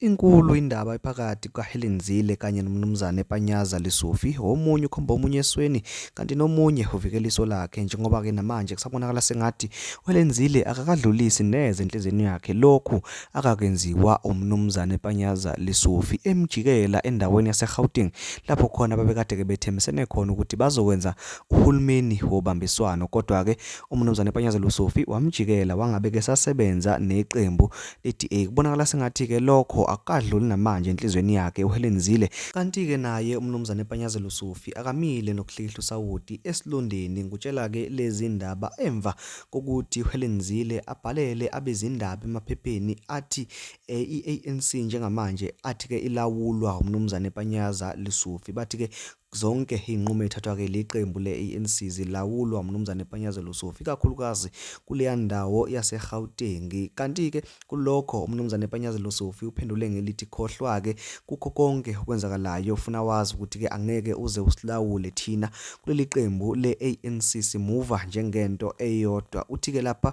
Inkulu indaba ephakathi kukaHelen Zille kanye noMnumzane Panyaza Lesufi. Omunye ukhomba omunye esweni kanti nomunye uvikela iso lakhe, njengoba-ke namanje kusabonakala sengathi uHelen Zille akakadlulisi neze enhliziyweni yakhe lokhu akakenziwa uMnumzane Panyaza Lesufi, emjikela endaweni yaseGauteng lapho khona babekade-ke bethembisene khona ukuthi bazokwenza uhulumeni wobambiswano. Kodwa-ke uMnumzane Panyaza Lesufi wamjikela wangabe-ke esasebenza neqembu le-DA. Kubonakala sengathi-ke lokho akukadluli namanje enhliziyweni yakhe uHelen Zille. Kanti-ke naye uMnumzane Panyaza Lesufi akamile nokuhlikihla usawoti esilondeni. Ngikutshela-ke lezi ndaba emva kokuthi uHelen Zille abhalele abezindaba emaphepheni athi i-ANC njengamanje athi-ke ilawulwa uMnumzane Panyaza Lesufi. Bathi-ke zonke iy'nqumo ey'thathwa-ke liqembu le-ANC zilawulwa uMnumzane Panyaza Lesufi, ikakhulukazi kuleya ndawo yaseGauteng. Kanti-ke kulokho uMnumzane Panyaza Lesufi uphendule ngelithi khohlwa-ke kukho konke okwenzakalayo, ufuna wazi ukuthi-ke angeke uze usilawule thina kuleli qembu le-ANC, simuva njengento eyodwa. Uthi-ke lapha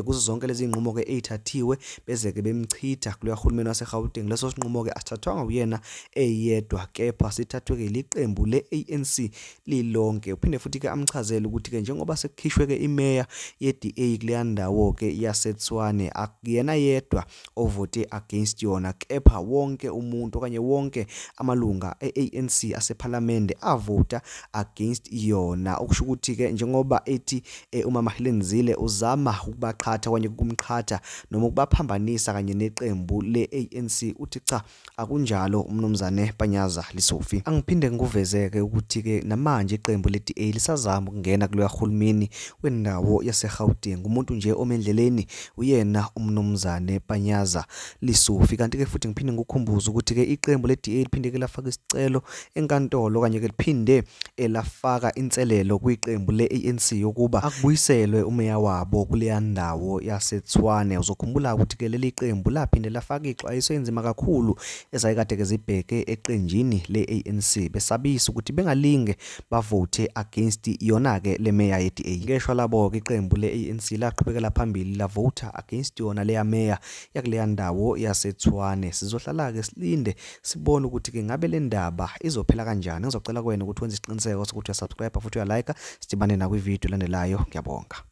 kuzo zonke lezi zinqumo-ke ey'thathiwe beze-ke bemchitha kuloya hulumeni waseGauteng, leso sinqumo-ke asithathwanga uyena eyedwa kepha sithathwe-ke liqembu le-ANC lilonke. Uphinde futhi-ke amchazele ukuthi-ke njengoba sekukhishwe-ke imeya ye-DA kuleya ndawo-ke yaseTshwane, akuyena yedwa ovote against yona kepha wonke umuntu okanye wonke amalunga e-ANC asephalamende avota against yona. Okusho ukuthi-ke njengoba ethi umama Helen Zille uzama ukubaqhatha okanye ukumqhatha noma ukubaphambanisa kanye neqembu le-ANC, uthi cha, akunjalo uMnumzane Panyaza Lesufi. Angiphinde ngikuvezeke ukuthi-ke namanje iqembu le-DA lisazama ukungena kuloya hulumeni wendawo yaseGauteng. Umuntu nje ome endleleni uyena uMnumzane Panyaza Lesufi. Kanti-ke futhi ngiphinde ngikukhumbuze ukuthi-ke iqembu le-DA liphinde-ke lafaka isicelo enkantolo okanye-ke liphinde lafaka inselelo kwiqembu le-ANC yokuba akubuyiselwe umeya wabo kuleya ndawo yaseTshwane. Uzokhumbula ukuthi-ke leli qembu laphinde lafaka ixwayiso enzima kakhulu ezayikade-ke zibheke eqenjini le-ANC, besabisa ukuthi bengalinge bavote against yona-ke le meya ye-DA. Ngeshwa labo-ke iqembu le-ANC laqhubekela phambili lavota against yona leya meya yakuleya ndawo yaseTshwane. Sizohlala-ke silinde sibone ukuthi-ke ngabe le ndaba izophela kanjani. Ngizocela kuwena ukuthi wenze isiqiniseko sokuthi uyasubscribe futhi uyalike. Sidibane nakwividiyo elandelayo. Ngiyabonga.